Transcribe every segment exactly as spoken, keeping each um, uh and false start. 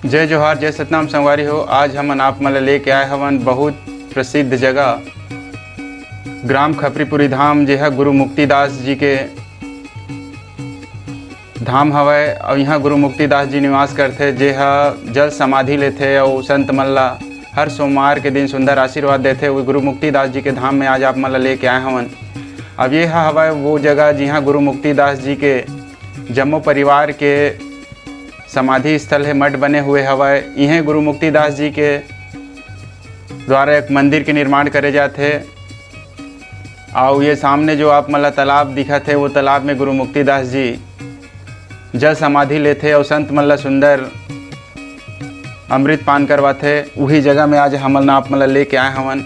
जय जोहार, जय सतनाम संगवारी हो। आज हमन आप मन ल लेके आए हवन बहुत प्रसिद्ध जगह ग्राम खपरीपुरी धाम, जे ह गुरु मुक्तिदास जी के धाम हवय। अउ इहाँ गुरु मुक्तिदास जी निवास करथे, जे ह जल समाधि लेथे अउ संत मन ल हर सोमवार के दिन सुंदर आशीर्वाद देथे। वो गुरु मुक्तिदास जी के धाम में आज आप मन ल लेके आए हवन। अब ये ह हवय वो जगह, जिहाँ गुरु मुक्तिदास जी के जम्मो परिवार के समाधि स्थल हे, मठ बने हुए हवय। इहें गुरु मुक्तिदास जी के द्वारा एक मंदिर के निर्माण करे जाथे। अउ ये सामने जो आप मन ल तालाब दिखत हे, वो तालाब में गुरु मुक्तिदास जी जल समाधि लेथे अउ संत मन ल सुंदर अमृत पान करवाथे। उही जगह में आज हमन आप मन ल लेके आए हवन।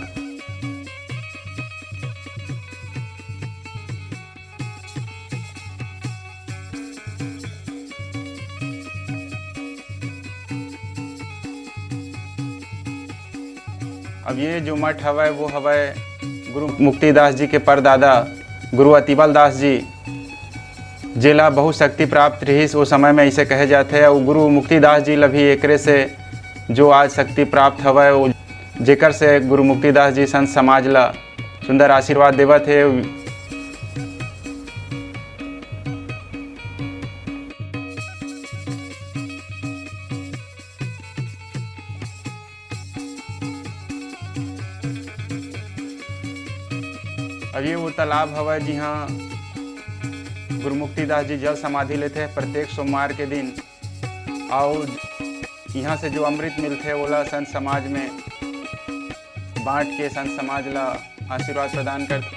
अब ये जो मठ हवय, वो हवय गुरु मुक्तिदास जी के परदादा गुरु अतिबल दास जी, जेला बहुत शक्ति प्राप्त रिहिस। वो समय में ऐसे कहे जाथे, अउ गुरु मुक्तिदास जी ला भी एकरे से जो आज शक्ति प्राप्त हवय, वो जेकर से गुरु मुक्तिदास जी संत समाज ला सुंदर आशीर्वाद देवत हे। अब ये वो तालाब हवय, जिहाँ गुरु मुक्तिदास जी जल समाधि लेथे प्रत्येक सोमवार के दिन। अउ इहाँ से जो अमृत मिलथे, ओला संत समाज में बांट के संत समाज ला आशीर्वाद प्रदान करथे।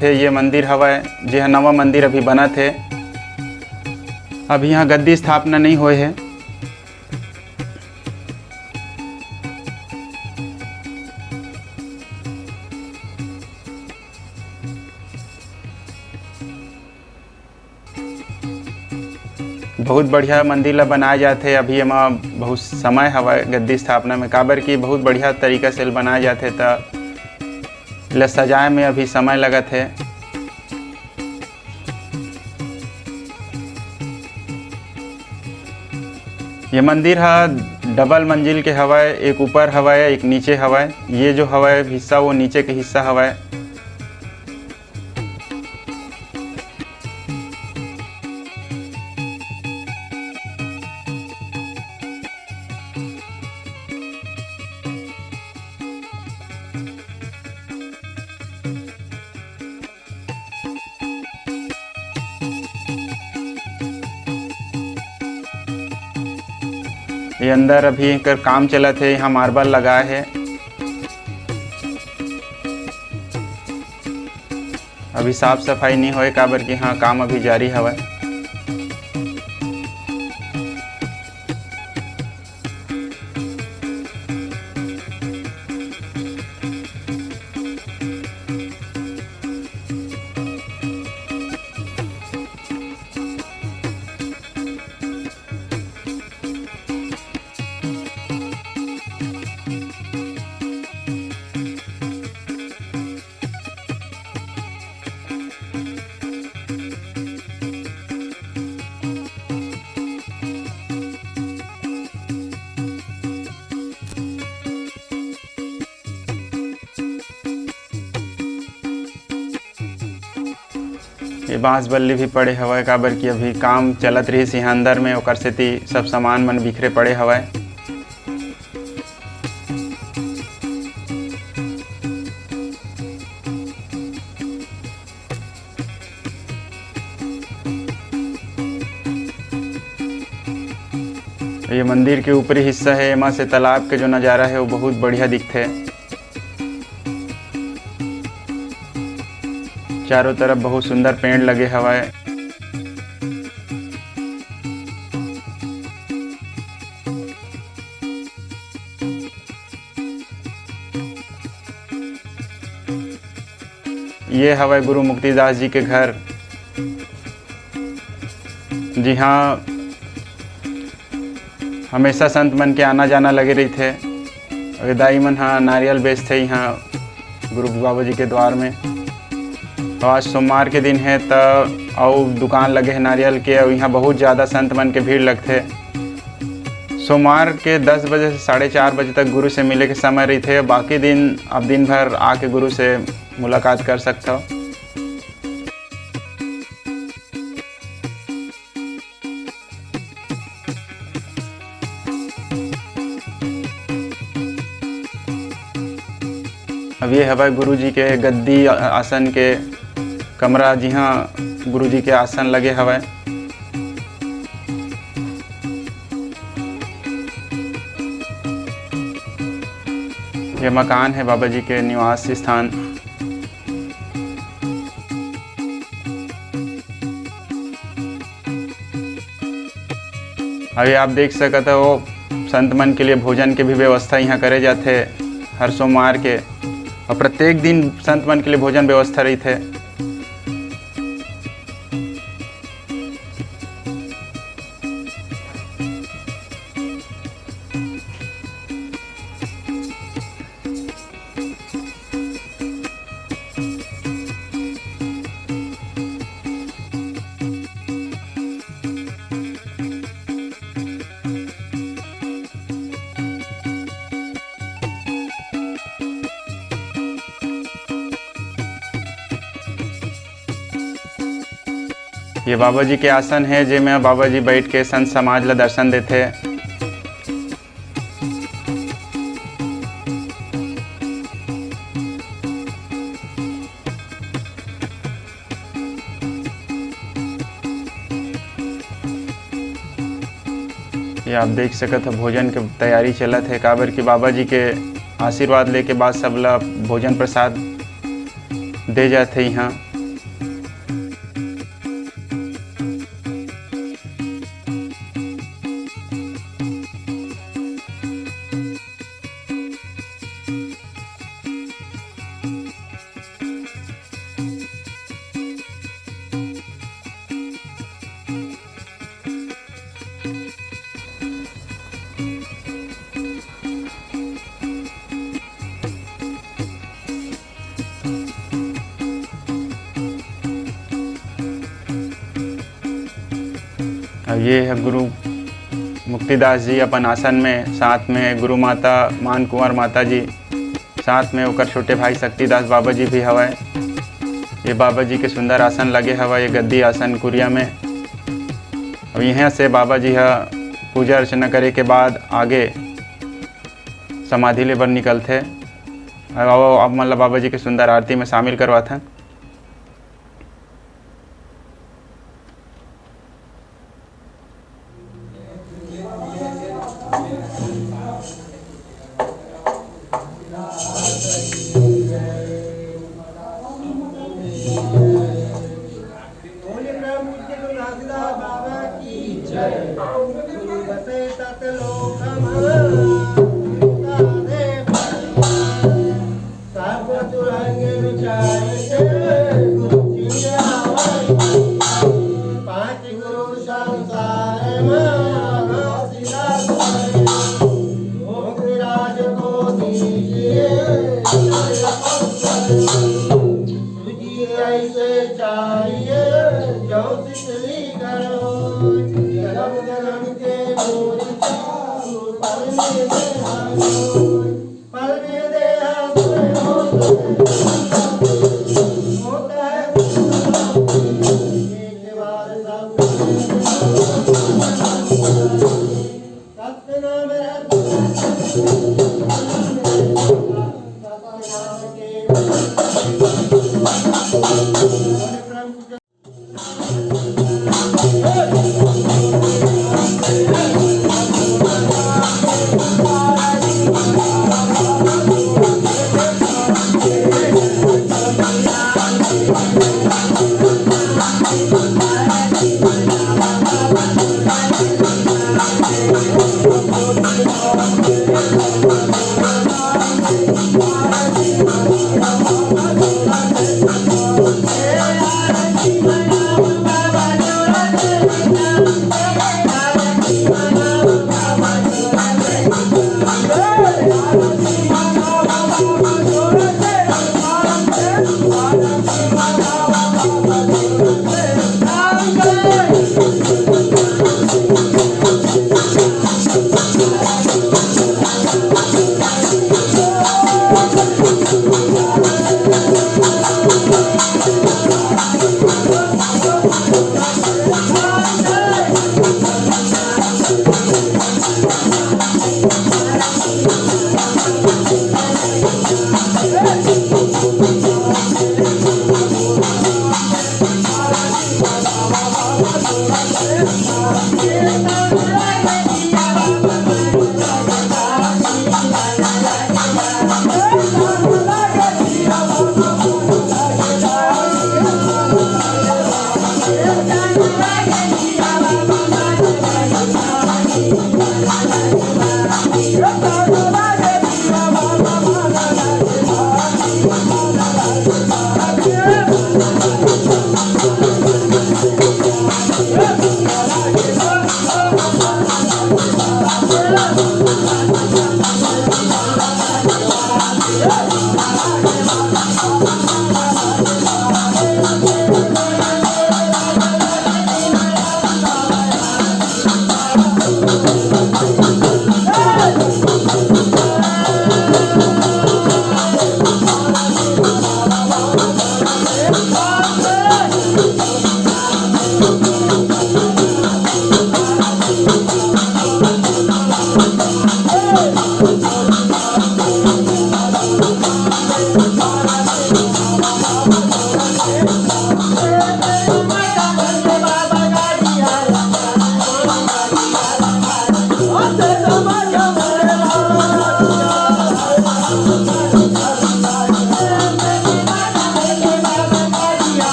हे, ये मंदिर हवय, जे ह नवा मंदिर अभी बनत हे। अभी यहाँ गद्दी स्थापना नहीं होए हे। बहुत बढ़िया मंदिर ला बनाए जाथे। अभी एमा बहुत समय हवय गद्दी स्थापना में, काबर कि बहुत बढ़िया तरीका से बनाए जाथे, त एला सजाए में अभी समय लगत हे। ये मंदिर ह डबल मंजिल के हवय, एक ऊपर हवय, एक नीचे हवय। ये जो हवय हिस्सा, वो नीचे के हिस्सा हवय। ये अंदर अभी एकर काम चलत हे, यहाँ मार्बल लगाए हे। अभी साफ सफाई नहीं होए, काबर कि हाँ, काम अभी जारी हवय। ये बांस बल्ली भी पड़े हवय, काबर कि अभी काम चलत रहिस इहाँ अंदर में, ओकर सेती सब सामान मन बिखरे पड़े हवय। ये मंदिर के ऊपरी हिस्सा हे, एमा से तालाब के जो नजारा हे, वो बहुत बढ़िया दिखथे। चारों तरफ बहुत सुंदर पेड़ लगे हवय। ये हवय गुरु मुक्तिदास जी के घर, जिहाँ हमेशा संत मन के आना जाना लगे रहिथे। अउ दाई मन ह नारियल बेचथे इहाँ गुरु बाबा जी के द्वार में। तो आज सोमवार के दिन हे, त अउ दुकान लगे हे नारियल के, अउ इहाँ बहुत ज़्यादा संत मन के भीड़ लगथे। सोमवार के दस बजे से साढ़े चार बजे तक गुरु से मिले के समय रहिथे। बाकी दिन आप दिन भर आके गुरु से मुलाकात कर सकथव। अब ये हवय गुरुजी के गद्दी आ-, आसन के कमरा, जिहाँ गुरुजी के आसन लगे हवय। ये मकान है बाबा जी के निवास स्थान। अभी आप देख सकत हो, संत मन के लिए भोजन के भी व्यवस्था यहाँ करे जाथे हर सोमवार के, और प्रत्येक दिन संत मन के लिए भोजन व्यवस्था रहिथे। ये बाबा जी के आसन है, जेमे बाबा जी बैठ के संत समाज ला दर्शन देथे। ये आप देख सकत हो, भोजन के तैयारी चलत है, काबर कि बाबा जी के आशीर्वाद लेके बाद सबला भोजन प्रसाद दे जाथे यहाँ। अब ये है गुरु मुक्तिदास जी अपन आसन में, साथ में गुरु माता मान कुंवर माता जी, साथ में ओकर छोटे भाई शक्तिदास बाबा जी भी हवय। ये बाबा जी के सुंदर आसन लगे हवय, ये गद्दी आसन कुरिया में। अब यहाँ से बाबा जी ह पूजा अर्चना करे के बाद आगे समाधि ले बर निकलथे। अब आओ, आप मन ला बाबा जी के सुंदर आरती में शामिल करवाथन।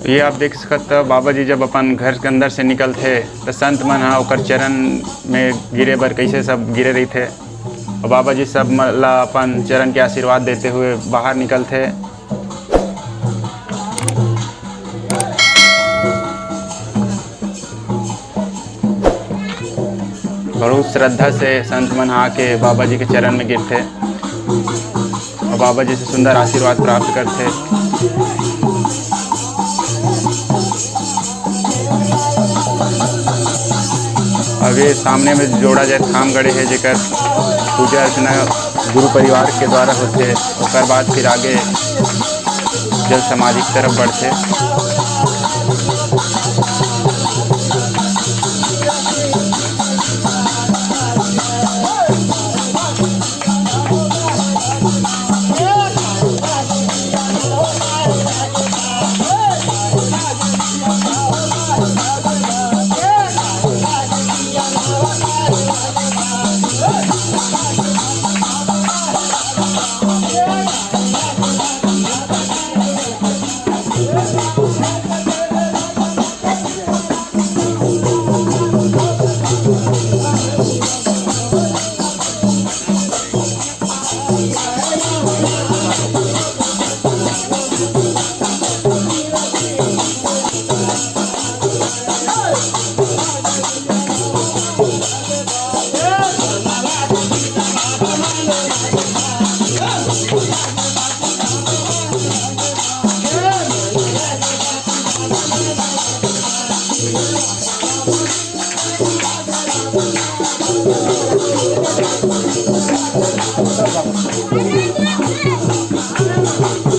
ये आप देख सकत हव, बाबा जी जब अपन घर के अंदर से निकलथे, त संत मन ह ओकर चरण में गिरे बर कइसे सब गिरे रहिथे। अउ बाबा जी सब मन ला अपन चरण के आशीर्वाद देते हुए बाहर निकलथे। बहुत श्रद्धा से संत मन आके बाबा जी के चरण में गिरथे और बाबा जी से सुंदर आशीर्वाद प्राप्त करथे। अब ये सामने में जोड़ा जाए थाम गड़े हे, जेकर पूजा अर्चना गुरु परिवार के द्वारा होथे, ओकर बाद फिर आगे जल समाधि की तरफ बढ़थे।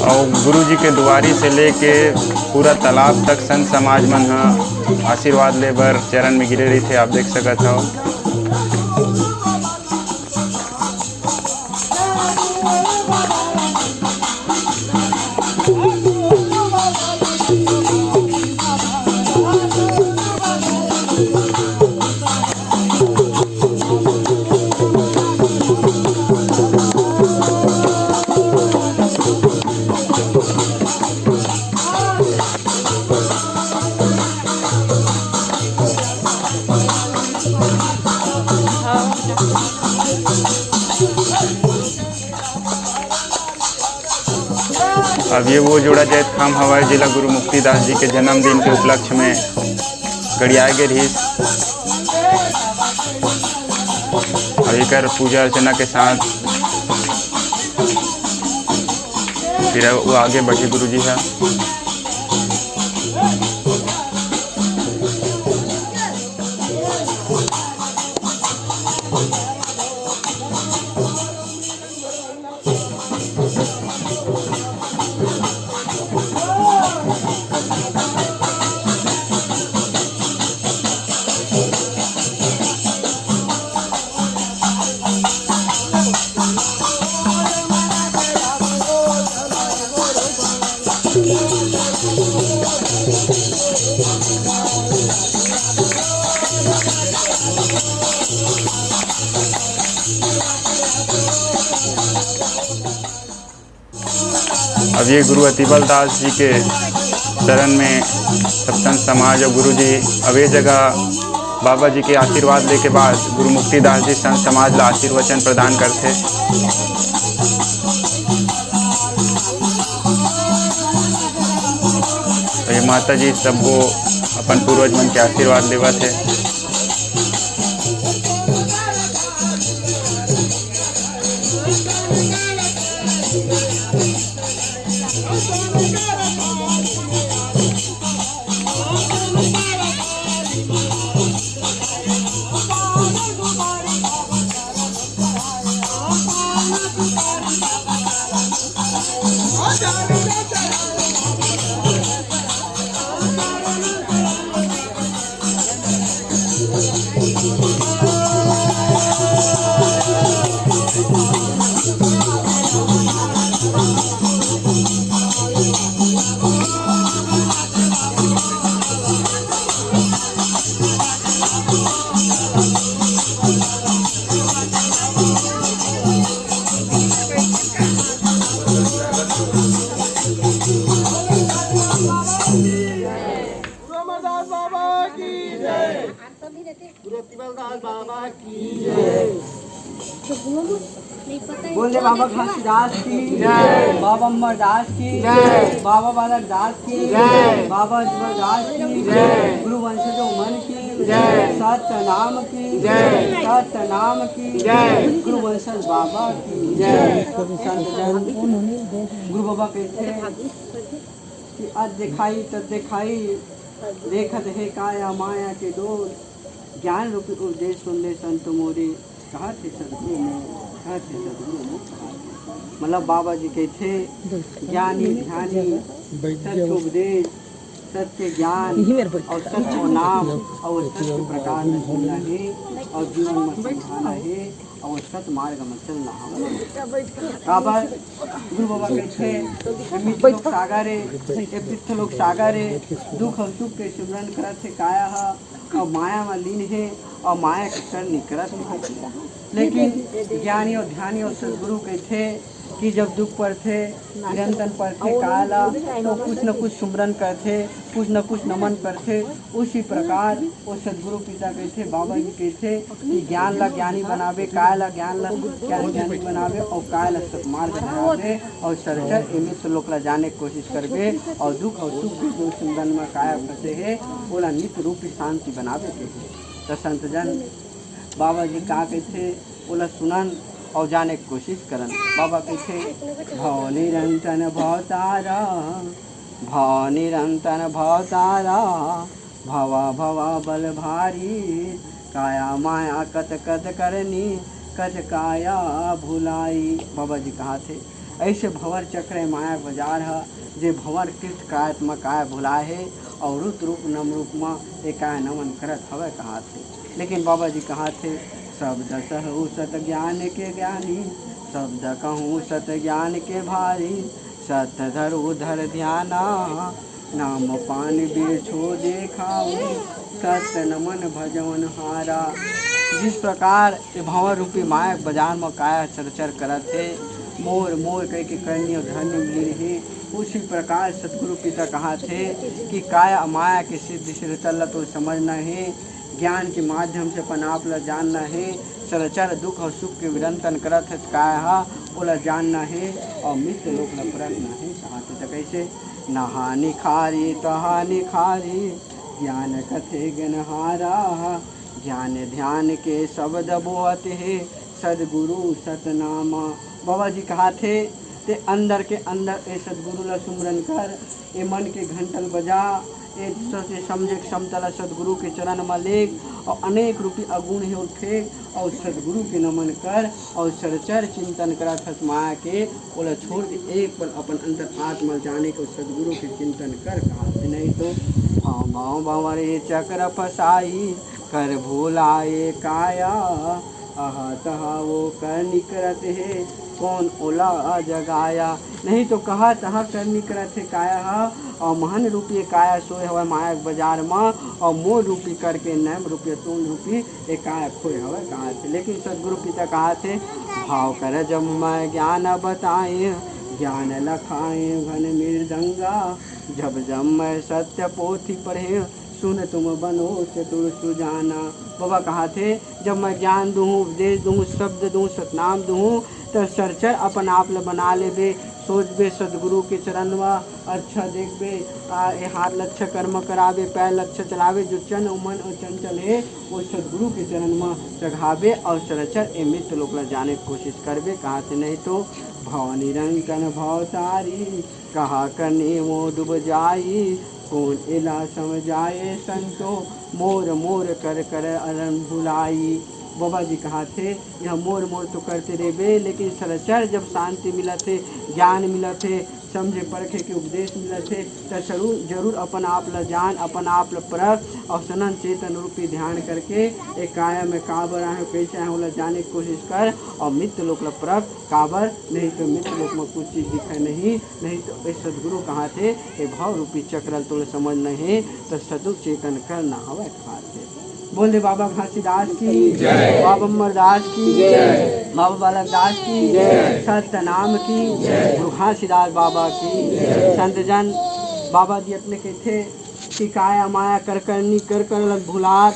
अउ गुरु जी के दुआरी से लेके पूरा तालाब तक संत समाज मन ह आशीर्वाद ले बर चरण में गिरे रहिथे, आप देख सकत हव। अब ये वो जोड़ा जैतखाम हवय, जेला गुरु मुक्तिदास जी के जन्मदिन के उपलक्ष्य में गड़ियाए गे रिहिस। और एकर पूजा अर्चना के साथ फिर वो आगे बढ़े गुरु जी ह। अब ये गुरु अतिबल दास जी के चरण में सब संत समाज और गुरु जी अब ये जगह बाबा जी के आशीर्वाद लेके बाद गुरु मुक्तिदास जी संत समाज ला आशीर्वचन प्रदान करथे। तो ये माता जी सबको अपन पूर्वज मन के आशीर्वाद देवत हे। गुरु अमरदास बाबा की जय। गुरु अतिबल दास बाबा की जय। बोल दे बाबा घासीदास की जय। बाबा अमरदास की जय। बाबा बालक दास की जय। बाबा अतिबल दास की जय। गुरु वंशजों मन की जय। सत्य नाम की जय। सत्य नाम की जय। गुरु वंशज बाबा की जय। संत जन गुरु बाबा कहते हैं कि अत देखाई तत देखाई, देखत हे काया माया के डोर, ज्ञान रूपी उपदेश सुन ले संत मोरे, कहत हे सतगुरु मोर, कहत हे सतगुरु मोर। मतलब बाबा जी कहथे, ज्ञानी ध्यानी, सत्य उपदेश, सत्य ज्ञान और सत्य नाम और सत्य प्रकाश में जीना हे और जीवन में समझाना हे। अउ सत मार्ग म चलना हवय। काबर गुरु बाबा कहिथे, "ए मृत्यु लोक सागर ए, ए पृथ्वी लोक सागर ए, दुख अउ सुख के सिमरन करत हे काया ह, अउ माया म लीन हे, अउ माया के करनी करत हे।" लेकिन ज्ञानी अउ ध्यानी अउ सतगुरु कहिथे कि जब दुख परथे, निरंतर परथे काया ल, तो कुछ न कुछ सुमरन करथे, कुछ न कुछ नमन करथे। उसी प्रकार वो सतगुरु पिता कहिथे, बाबा जी कहिथे कि ज्ञान ला ज्ञानी बनावे, काय ला ज्ञान ला ज्ञान ज्ञानी बनावे, और काय ला सतमार्ग धरावे, और सरचर ए मृत्यु लोक ला जाने के कोशिश करबे, और दुख और सुख के जो सिमरन में काया फंसे हे, ओला नित्य रूपी शांति बनावे के हे। त संत जन बाबा जी का कहिथे, ओला सुनन और जाने के कोशिश करन। बाबा कहिथे, "भव निरंतन भव तारा, भव निरंतन भव तारा, भवा भवा बल भारी, काया माया कत कत करनी, कत काया भुलाई।" बाबा जी कहाथे, ऐसे भंवर चक्र ए माया के बाजार ह, जे भंवर कृत कायत म काया भुलाए हे, और रुत रूप नम रूप म ए काया नमन करत हवय कहाथे। लेकिन बाबा जी कहाथे, "शब्द सहु सत ज्ञान के ज्ञानी, शब्द कहूँ सत ज्ञान के भारी, सत धर उधर ध्याना, नाम पान बिरछो देखाऊ, सत नमन भजवन हारा।" जिस प्रकार ये भंवर रूपी माया के बाजार म काया चरचर करत हे, मोर मोर कह के करनी और धरनी मिली रही, उसी प्रकार सतगुरु पिता कहाथे कि काया माया के सिद्ध सिरतल ला तो समझना हे, ज्ञान के माध्यम से अपन आप ला जानना हे। चराचर दुख और सुख के विरंतन करत हे काय हा, ओला जानना हे अउ मृत्यु लोक ला परखना हे। कहाथे त कइसे? नहानि खारी तहानि खारी, ज्ञान कथे गनहारा। ज्ञान ध्यान के शब्द बोवत हे, सदगुरु सतनामा। बाबा जी कहाथे, ते अंदर के अंदर ए सदगुरु ला सुमरन कर, ए मन के घंटल बजा, ए सोचे समझे के समता ला सदगुरु के चरण म लेग, अउ अनेक रूपी अगुण हे ओल फेंक, अउ सदगुरु के नमन कर, अउ सरचर चिंतन करत हस माया के, ओला छोड़ के एक पल अपन अंतर आत्मा ल जाने के सदगुरु के चिंतन कर। कहाथे नहीं तो भाव भाव भंवरे चक्र फसाई, कर भुलाए काया। अहा तहा वो कर निकरत हे, कौन ओला जगाया। नहीं तो कहा तहा कर निकरत हे काया ह, अउ महन रूपी काया सोए हवय माया के बाजार म, अउ मोर रूपी करके नैम रूपी तोन रूपी ए काया खोए हवय कहाथे। लेकिन सदगुरु पिता कहाथे, भाव कर जब मैं ज्ञान बताए, ज्ञान लखाए घन मृदंगा, जब जब मैं सत्य पोथी पढ़े, सुन तुम बनो चतुर सुजाना। बाबा कहाथे, जब मैं ज्ञान दूहूँ, उपदेश दूहूँ, शब्द दूहूँ, सतनाम दूहूँ, त सरचर अपन आप ल बना लेबे, सोचबे सदगुरु के चरण म, अच्छा देखबे, आ, ए हाथ ल अच्छा कर्म कराबे, पैर ल अच्छा चलाबे, जो चन अउ मन अउ चंचल हे, वो सदगुरु के चरण म चघाबे अउ सरचर ए मृत्यु लोक ल जाने के कोशिश करबे। कहाथे नहीं तो भव निरंकन भव तारी, कहा कनी वो डूब जाई, कौन एला समझाए संतो, मोर मोर कर कर अरन भुलाई। बाबा जी कहाथे, यह मोर मोर तो करते रेबे, लेकिन सरचर जब शांति मिलत हे, ज्ञान मिलत हे, समझे परखे के उपदेश मिलत हे, त जरूर, जरूर अपन आप ल जान, अपन आप ल परख, अउ सनन चेतन रूपी ध्यान करके ए काया में काबर आहे, कइसे आहे, ओला जाने के कोशिश कर, अउ मृत्यु लोक ल परख। काबर? नहीं तो मृत्यु लोक में कुछ चीज दिखे नहीं, नहीं तो ए सदगुरु कहाथे, ए भाव रूपी चक्र ल तोला समझना हे, त सदु चेतन करना हवय कहाथे। बोल दे बाबा घासीदास की, जय। बाबा अमरदास की, जय। बाबा बालक दास की, जय। सत्य नाम की, जय। गुरु घासीदास बाबा की, जय। संतजन बाबा जी अपने कहिथे कि काया माया कर करनी कर कर लग भुलात,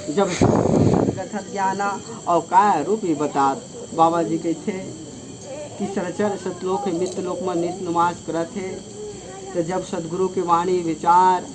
जब कथत ज्ञाना अउ काया रूपी बतात। बाबा जी कहिथे कि सरचर सतलोक हे, मृत्यु लोक म नित निवास करत हे। त जब सदगुरु के वाणी विचार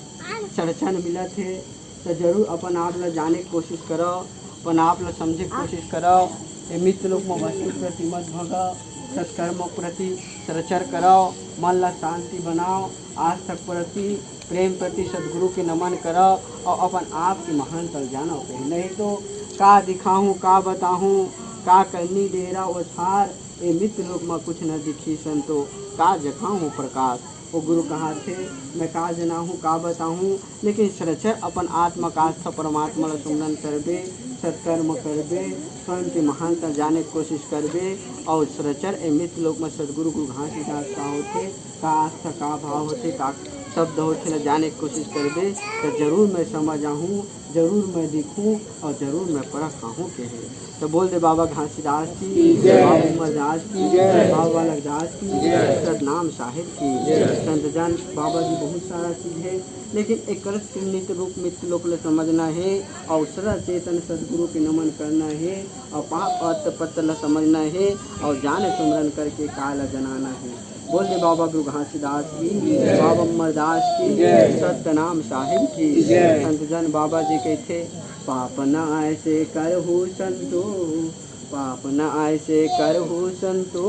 सरचन मिलत हे, त जरूर अपन आप ल जाने के कोशिश करव, अपन आप ल समझे के कोशिश करव। ए मृत्यु लोक म वस्तु प्रति मत भगव, सत्कर्म प्रति सरचर करव, मन ल शांति बनाव, आस्था प्रति, प्रेम प्रति सदगुरु के नमन करव अउ अपन आप के महानता ल जानव। कहे नहीं तो का दिखाहूँ, का बताहूँ, का करनी डेरा ओछार, ए मृत्यु लोक म कुछ न दिखी संतो, का जखाहूँ प्रकाश। ओ गुरु कहाथे, मैं का जनाहूँ, का बताहूँ, लेकिन सरचर अपन आत्मा का आस्था परमात्मा ल सुमरन करबे, सत्कर्म करबे, स्वयं के महानता जाने के कोशिश करबे, अउ सरचर ए मृत्यु लोक म सदगुरु गुरु घासीदास का होथे, का आस्था, का भाव होथे, का शब्द होथे, ला जाने के कोशिश करबे, त जरूर मैं समझ आहूँ, जरूर मैं दिखहूँ अउ जरूर मैं परख आहूँ, कहे। त बोल दे बाबा घासीदास की, जय। बाबा अमरदास की, जय। बाबा बालक दास की, जय। सतनाम साहिब की, जय। संतजन बाबा जी बहुत सारा चीज हे, लेकिन एकर नित्य रूप मृत्यु लोक ल समझना हे अउ सदा चेतन सदगुरु के नमन करना हे अउ पाप अत्त पत्त ल समझना हे अउ जाने सुमरन करके काल ल जनाना हे। बोल दे बाबा गुरु घासीदास की, बाबा अमरदास की, जय। सत्यनाम साहिब की, जय। संतजन बाबा जी कहिथे, पाप न ऐसे करहु संतो, पाप न ऐसे करहु संतो,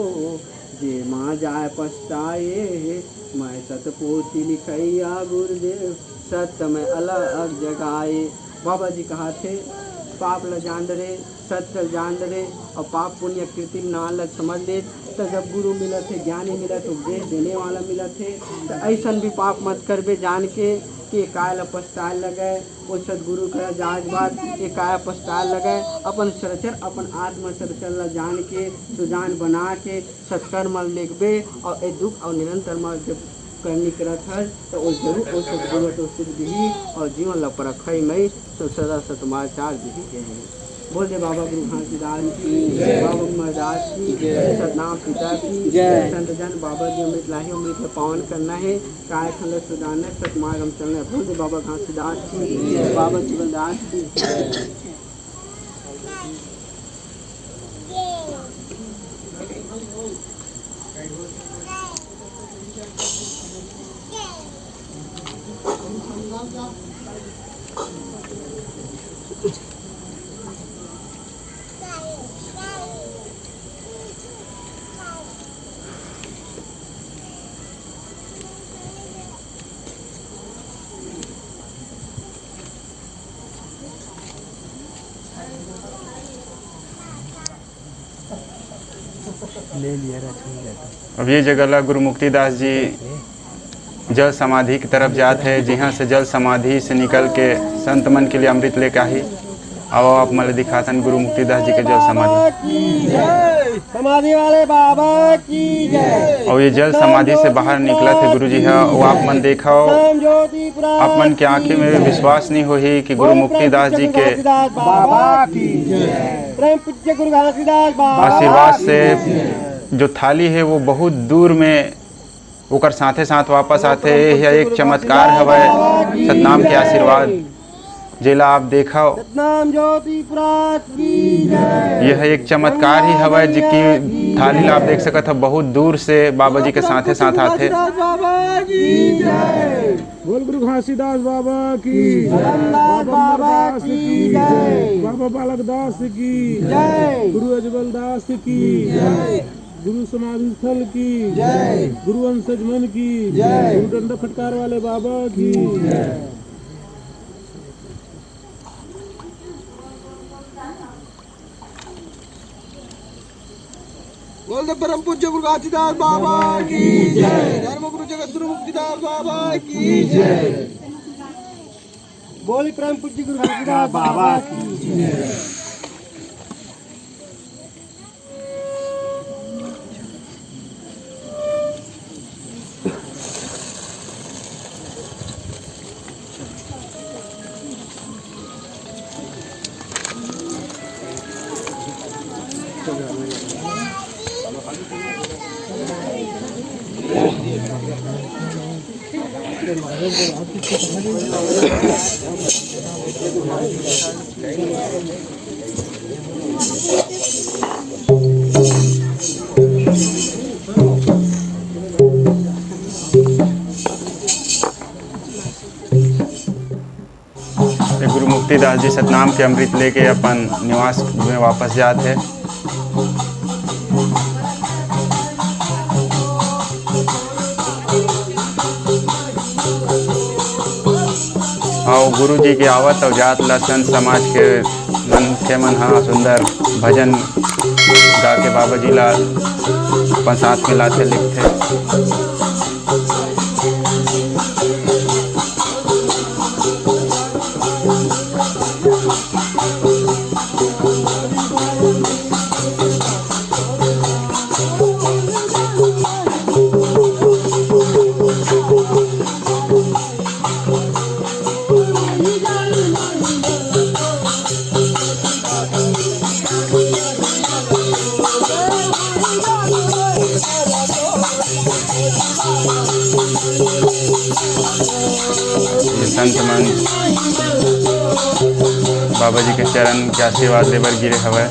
जे मा जाय पछताए, मैं सतपोथी लिखैया गुरुदेव, सत्य में अलग जगाए। बाबा जी कहाथे, पाप ल जान डरे, सत्य ल जान डरे, अउ पाप पुण्य कृति नाम ल समझ ले, त जब गुरु मिलत हे, ज्ञानी मिलत हे, उपदेश देने वाला मिलत हे, त अइसन भी पाप मत करबे जान के कि काय ल पछताए लगे। ओ सदगुरु करा जाए के बाद ए काय पछताए लगे, अपन सरचर, अपन आत्मा सरचर ल जान के, सुजान बना के, सत्कर्म ल लेगबे, अउ ए दुख अउ निरंतर म जब करनी करत हस, त ओ जरूर ओ सदगुरु तो सुख दिही, अउ जीवन ल परखई मई सो सदा सतमाचार दिही, कहे। बोल दे बाबा गुरु घासीदास की, जय। बाबा अमरदास की, जय। सतनाम पिता की, जय। संतजन बाबा जी अमृत लाही, अमृत ल पावन करना हे, काय खंड सुधारना, सतमार्ग म चलना हे। बोल दे बाबा घासीदास की, जय। बाबा जीवनदास की, जय। अब ये जगह ला गुरु मुक्तिदास जी जल समाधि की तरफ जात हे, जिहाँ से जल समाधि से निकल के संत मन के लिए अमृत लेके आही। अब आप मन ल दिखाथन गुरु मुक्तिदास जी के जल समाधि। समाधि वाले बाबा की जय। और ये जल समाधि से बाहर निकलत हे गुरु जी ह, वो आप मन देखव, आप मन के आंखें में भी विश्वास नहीं होही कि गुरु मुक्तिदास जी के बाबा की जय। परम पूज्य गुरु घासीदास बाबा आशीर्वाद से जो थाली है वो बहुत दूर में ओकर साथे साथ वापस आथे। यह एक चमत्कार हवय सतनाम के आशीर्वाद, जेला आप देखव। सतनाम ज्योति प्रकाश की जय। यह एक चमत्कार ही हवय, जिकी थाली ला आप देख सकत हव, बहुत दूर से बाबा जी के साथे साथ आथे। बाबा की जय। बोल गुरु घासीदास बाबा की, धर्मदास बाबा की जय। बाबा बालक दास की जय। गुरु अजमल दास की जय। गुरु समाधि स्थल की जय। गुरु वंशज मन की जय। गुरु डंडा फटकार वाले बाबा की जय। बोल दे परम पूज्य गुरु घासीदास बाबा की जय। धर्म गुरु जगत गुरु मुक्तिदास बाबा की जय। बोल परम पूज्य गुरु घासीदास बाबा की जय। ये गुरु मुक्तिदास जी सतनाम के अमृत लेके अपन निवास में वापस जात हे। अउ गुरु जी के आवत अउ जात ला संत समाज के मनखे मन ह सुंदर भजन गा के बाबा जी ला अपन साथ में लाथे, लिखथे। ये संत मन बाबा जी के चरण के आशीर्वाद लेबर गिरे हवय।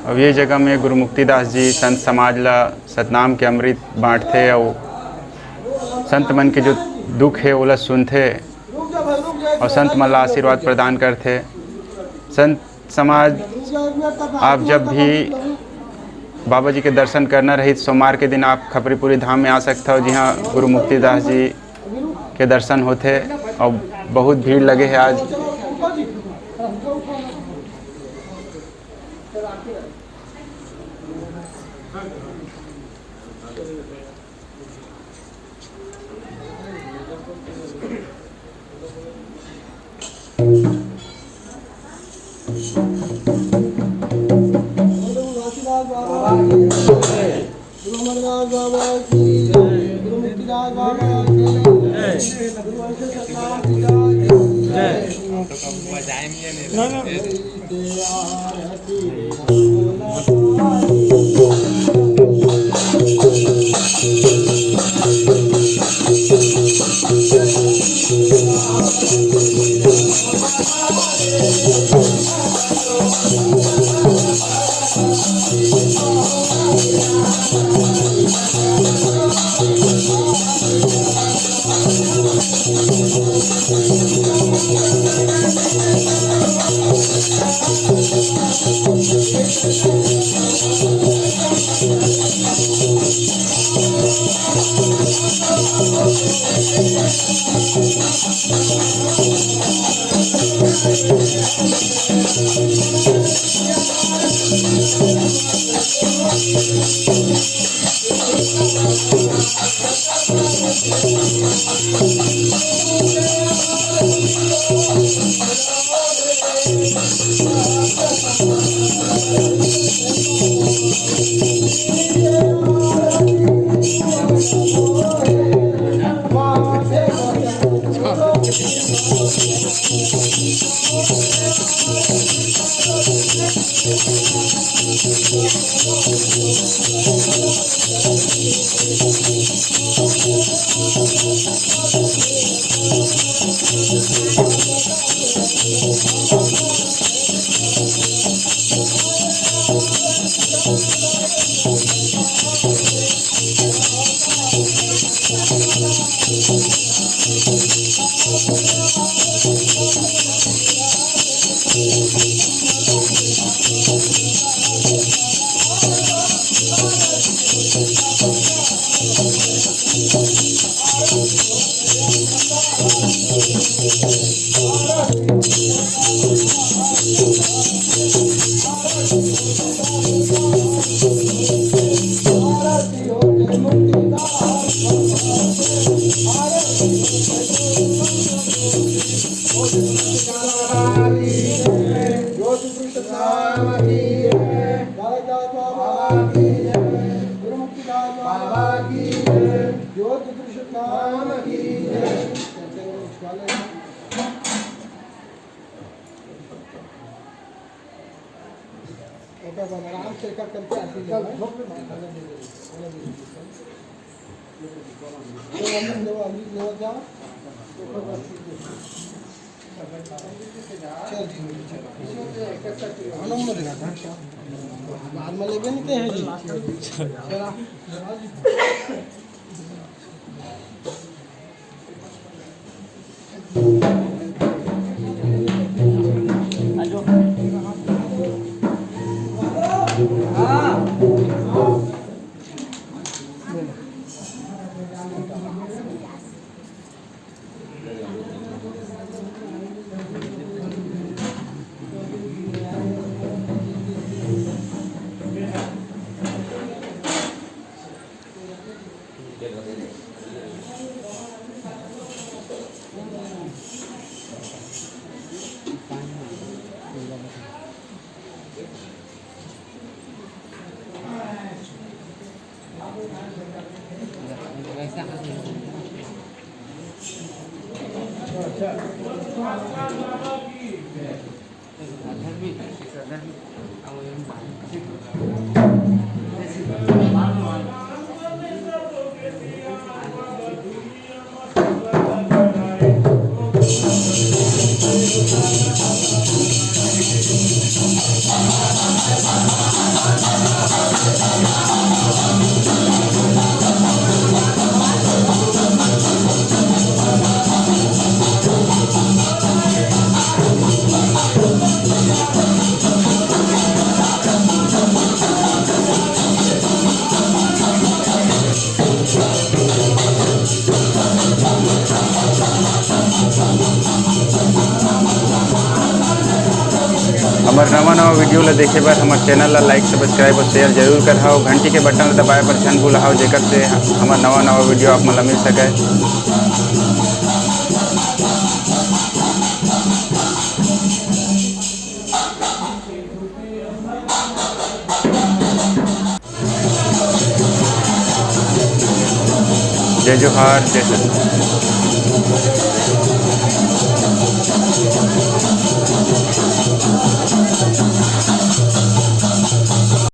अब ये जगह में गुरु मुक्तिदास जी संत समाज ला सतनाम के अमृत बांटथे अउ संत मन के जो दुख हे, ओला सुनथे अउ संत मन ला आशीर्वाद प्रदान करथे। संत समाज, आप जब भी बाबा जी के दर्शन करना रही, तो सोमवार के दिन आप खपरीपुरी धाम में आ सकते हो, जिहाँ गुरु मुक्तिदास जी के दर्शन होथे अउ बहुत भीड़ लगे हे आज। गुरु अमरदास बाबा की जय। गुरु मुक्तिदास बाबा की जय। गुरु वंश सतनाम की जय। ओकर बाद आराम से एकर करके आरती ले चल, लेना। झोंक ले मार। चल, ठीक है, चल। आनंद में लेगा, हाँ। बाद में लेबे नहीं ते हैं जी। चला। हमर नवा नवा video ला देखे बर हमर channel ला like, subscribe और share जरूर करहव। घंटी के button ला दबाए बर झन भूलहव, जेकर से हमर नवा नवा video आप मन ला मिल सके। जय जोहार, जय छत्तीसगढ़।